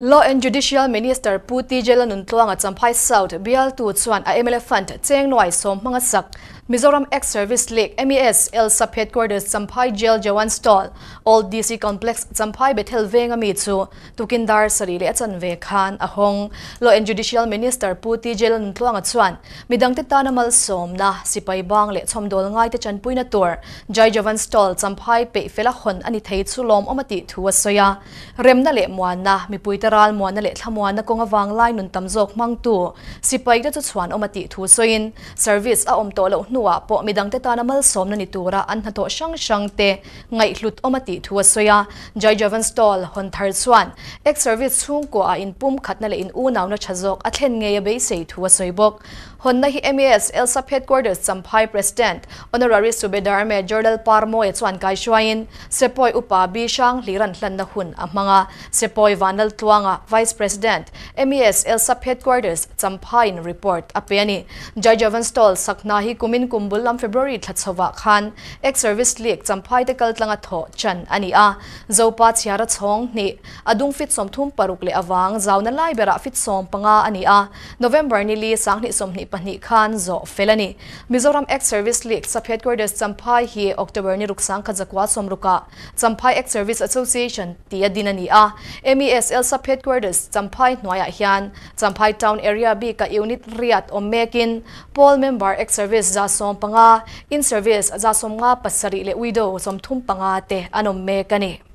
Law and Judicial Minister Pu TJ Lalnuntluanga Champhai South bialtu chuan a mla Fund cheng nuai sawm hmanga sak Mizoram Ex-Service League, MES, L Sub Headquarters Champhai Jail Jawan Stall, Old DC Complex, Champhai Bethel venga mi chu tukin dar sarih leh a chanve khan a hawng. Law and Judicial Minister Pu TJ Lalnuntluanga chuan midangte tana malsawmna, sipai bang leh chhawmdawl ngaite chanpuina tur Jai Jawan Stall Champhai peih fela hawn a ni thei chu lawmawm a tih thu a sawi a. Remna leh muanna, mipuite ral muanna leh thlamuanna kawng avang lai nun tam zawk hmangtu sipaite chu chhuan awm a tih thu sawiin, service a awm tawh loh hnuah pawh midangte tana malsawmna ni tura an hnathawh hrang hrangte ngaihhlut awm a tih thu a sawi a. Jai Javan Stall hawn thar chuan ex-service chhungkuaah inpumkhatna leh in unauna tha zawk a thlen ngei a beisei thu a sawi bawk. Hawnna hi MES Lsap Headquarters Champhai President, Honorary Subedar Major Lalparmawia chuan kaihruaiin Sepoy Upa B Hranghliran hlanna hun a hmang a, Sepoy Vanlaltluanga, Vice President, MES Lsap Headquarters Champhaiin report a pe a ni. Jai Javan Stall sakhna hi kumin kum bul lam February thla chhovah khan Ex-Service League Champhai te kaltlanga thawh chan a ni a, Zopa chhiara chhawng hnih, a dung fit 36 leh avang zauna lai berah fit 15 a ni a, November ni li 2022 khan zawh fel a ni. Mizoram Ex-Service League Sub Headquarters Champhai hi October ni ruk 1960 ah Champhai Ex-Service Association tih a din a ni a. MESL Sub Headquarters Champhai hnuaiah hian Champhai Town Area bika Unit riat awm mekin Pawl Member Ex-Service 150, In-Service 57 leh Widow 35 te an awm mek a ni.